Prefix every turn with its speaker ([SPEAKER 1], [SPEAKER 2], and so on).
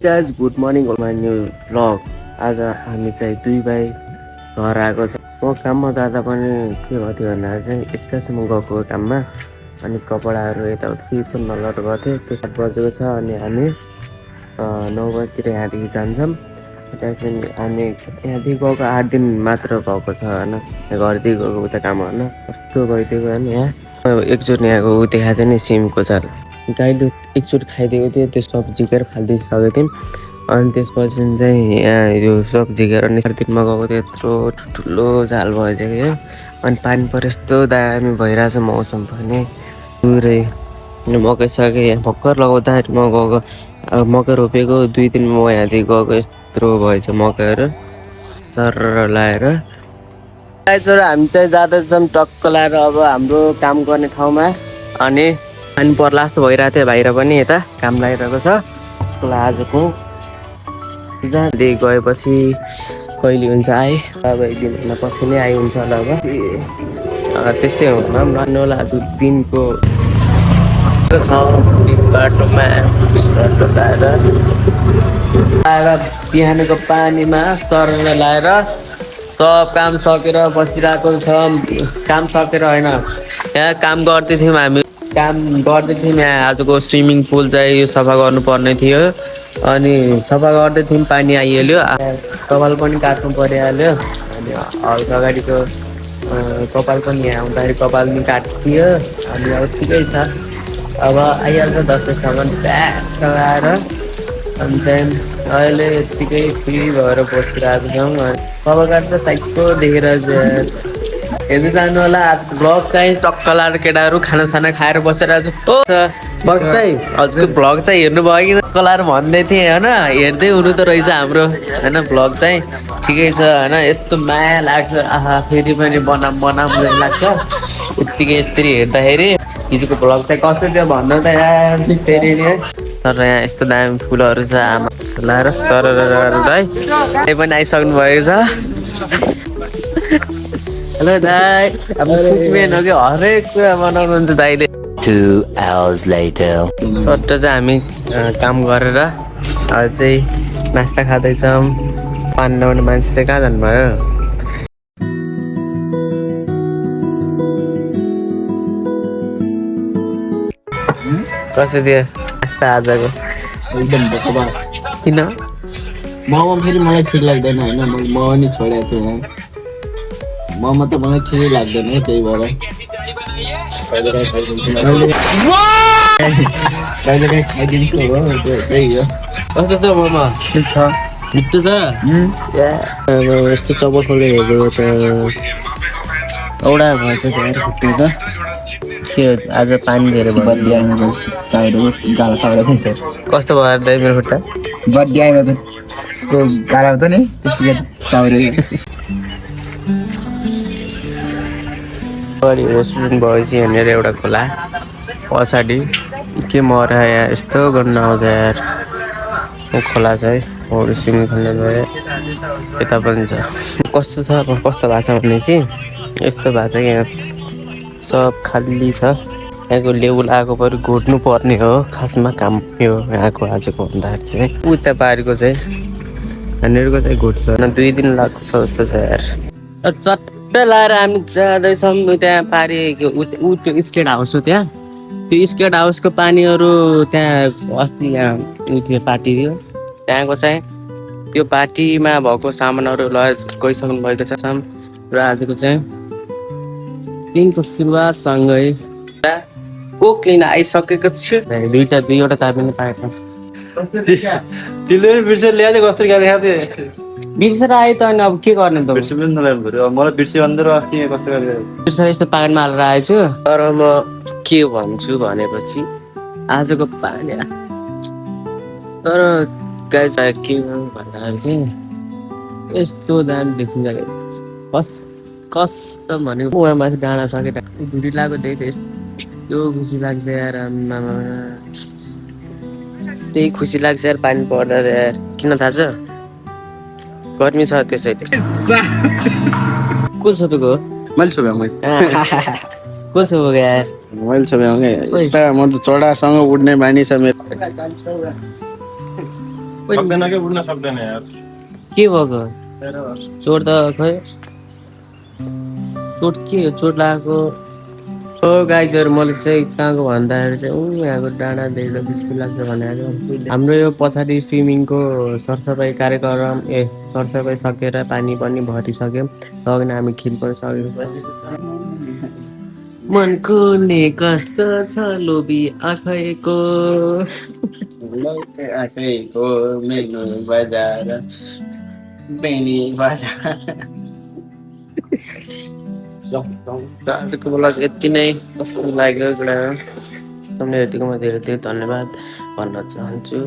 [SPEAKER 1] Guys, good morning on my new vlog. आज हामी चाहिँ दुई भाइ घर आएको छ। म काममा जाँदा पनि के गर्थ्यो भन्दा चाहिँ एकैछिन गएको काममा अनि कपडाहरू यताउति पनि नलट गर्थेँ। त्यो 7 बजेको छ अनि हामी 9 बजीतिर यहाँदेखि जान्छौँ। त्यहाँदेखि हामी यहाँदेखि गएको 8 दिन मात्र भएको छ होइन, घरदेखि गएको उता काम गर्न कस्तो भइदिएको होइन। यहाँ एकचोटि यहाँको ऊ देखाएको थियो नि सिमको चाल, गाईले एकचोटि खाइदिएको थियो, त्यो सब झिकेर फालिदिइसकेको थियौँ। अनि त्यसपछि चाहिँ यहाँ यो सब झिकेर अनि 4 दिनमा गएको थियो, यत्रो ठुलो झाल भइसक्यो। अनि पानी पऱ्यो, यस्तो दामी भइरहेछ मौसम पनि पुरै। मकै सके यहाँ भर्खर लगाउँदाखेरि म गएको, अब मकै रोपेको 2 दिन म यहाँदेखि गएको यत्रो भएछ मकैहरू सर लाएर। हामी चाहिँ जाँदैछौँ टक्क लाएर अब हाम्रो काम गर्ने ठाउँमा। अनि पानी पर्ला जस्तो भइरहेको थियो, बाहिर पनि यता काम लागिरहेको छ। आजको जहाँदेखि गएपछि कहिले हुन्छ आए, अब 1 दिन पछि नै आइ हुन्छ होला। अब त्यस्तै हुन मान्नु होला। आज दिनको छ बिच बाटोमा आएर बिहानको पानीमा सरल लाएर सब काम सकेर बसिरहेको छ। काम सकेर होइन, यहाँ काम गर्दै थियौँ हामी, यहाँ आजको स्विमिङ पुल चाहिँ यो सफा गर्नुपर्ने थियो। अनि सफा गर्दै थियौँ, पानी आइहाल्यो, कपाल पनि काट्नु परिहाल्यो। अनि अगाडिको कपाल पनि यहाँ आउँदाखेरि कपाल पनि काटियो। अनि अब ठिकै छ, अब आइहाल्छ 10 बजीसम्म प्याक लगाएर। अनि चाहिँ अहिले यत्तिकै फ्री भएर बसिरहेको छौँ। कपाल काट्छ साइडको देखेर हेर्नु जानु होला। आज भ्लग चाहिँ टक्क लाएर केटाहरू खानासाना खाएर बसिरहेको छ। हजुरको भ्लग चाहिँ हेर्नु भयो कि टक्क लाएर भन्दै थिएँ होइन, हेर्दै हुनु त रहेछ हाम्रो होइन। भ्लग चाहिँ ठिकै छ होइन, यस्तो माया लाग्छ, आहा फेरि पनि बनाऊँ लाग्छ यत्तिकै यसरी हेर्दाखेरि। हिजोको भ्लग चाहिँ कसरी थियो भन्नु त यार फेरि नि। तर यहाँ यस्तो दामी फुलहरू छ, आमा लाएर तर है पनि आइसक्नु भएको छ। हेलो दाइ, अब कुकम्यान हो कि हरेक कुरा बनाउनुहुन्छ दाइले।
[SPEAKER 2] 2 hours later.
[SPEAKER 1] सट्ट चाहिँ हामी काम गरेर अब चाहिँ नास्ता खाँदैछौँ। पानी ल्याउने मान्छे चाहिँ कहाँ जानुभयो? कसरी थियो नास्ता आजको?
[SPEAKER 3] एकदम बकवास।
[SPEAKER 1] किन?
[SPEAKER 3] मोमो फेरि मलाई ठिक लाग्दैन होइन, मैले मोमो नि छोडेको छु यहाँ। मोमो त मलाई ठिकै लाग्दैन है, त्यही भएर कहिलेकाहीँ खाइदिन्छु हो, त्यही हो।
[SPEAKER 1] कस्तो छ मोमो?
[SPEAKER 3] ठिक छ,
[SPEAKER 1] मिठो छ। यस्तो चपटले हेरेको त एउटा भएछ खुट्टी त के हो? आज पानी धेरै भयो।
[SPEAKER 3] बदियामा चाहिएको गाला खाएर छ।
[SPEAKER 1] कस्तो भयो दाइ मेरो खुट्टा?
[SPEAKER 3] बदियामा त को गाला त नि त्यसको चाउरेको।
[SPEAKER 1] बढी रेस्टुरेन्ट भएपछि यहाँनिर एउटा खोला पछाडि के मर यहाँ यस्तो गर्न आउँछ यार। खोला चाहिँ अरू स्विमिङ खेल्ने भयो, यता पनि छ। कस्तो छ कस्तो भएको छ भने चाहिँ यस्तो भएको छ कि यहाँ सब खाली छ। यहाँको लेबुल आएको पऱ्यो, घोट्नु पर्ने हो खासमा काम यो यहाँको आजको भन्दाखेरि चाहिँ। उता पारिको चाहिँ यहाँनिरको चाहिँ घोट्छ 2 दिन लाग्छ जस्तो छ यार। चट्ट लाएर हामी जाँदैछौँ त्यहाँ पारि त्यो स्केट हाउस हो। त्यहाँ त्यो स्केट हाउसको पानीहरू त्यहाँ अस्ति यहाँ उयो पार्टी थियो, त्यहाँको चाहिँ त्यो पार्टीमा भएको सामानहरू गइसक्नु भएको छ। र आजको चाहिँ दिनको सुरुवातसँगै कोक लिन आइसकेको छु। दुईवटा चाबी पनि पाएको छ।
[SPEAKER 3] बिर्सेर ल्याएको कस्तो गाली खाँदै
[SPEAKER 1] बिर्सेर आयो त अनि अब के गर्ने त?
[SPEAKER 3] बिर्से पनि नल्याउनु पऱ्यो, मलाई बिर्से भन्दै अस्ति कस्तो गाली
[SPEAKER 1] बिर्सेर यस्तो पानीमा हालेर आएछु। तर म के भन्छु भनेपछि आजको पानी तर गाइस के भन्दाखेरि चाहिँ यस्तो दामी देखिन्छ कस्तो भनेको उहाँ माथि डाँडा सकेर धुरी लागेको देख्दा यस्तो खुसी लाग्छ यार। आमामा त्यही खुसी लाग्छ यार पानी पर्दा यार। किन थाहा छ? गर्मी छ त्यसैले। कुन छोपेको हो?
[SPEAKER 3] मैले छोप्याउँगे
[SPEAKER 1] कुन छोपेको यार?
[SPEAKER 3] मैले छोप्याउँगे। म त चोडासँग उड्ने बानी छ मेरो।
[SPEAKER 4] सक्दैन कि उड्न सक्दैन यार
[SPEAKER 1] के भएको चोट त खै चोट के हो चोट लागेको गाइजहरू मैले चाहिँ कहाँको भन्दाखेरि चाहिँ यहाँको डाँडा देख्दा जस्तो लाग्छ भनेर हाम्रो यो पछाडि स्विमिङको सरसफाइ कार्यक्रम सरसफाइ सकेर पानी पनि भरिसक्यो लगेन हामी खेल पनि सकेको छ मनको ने कस्तो छ लोभी आँखैको
[SPEAKER 3] आखैको मेनु बजार बेनी बजार
[SPEAKER 1] आजको ब्लग यति नै कस्तो लाग्यो एउटा तपाईँले हेरेकोमा धेरै धेरै धन्यवाद भन्न चाहन्छु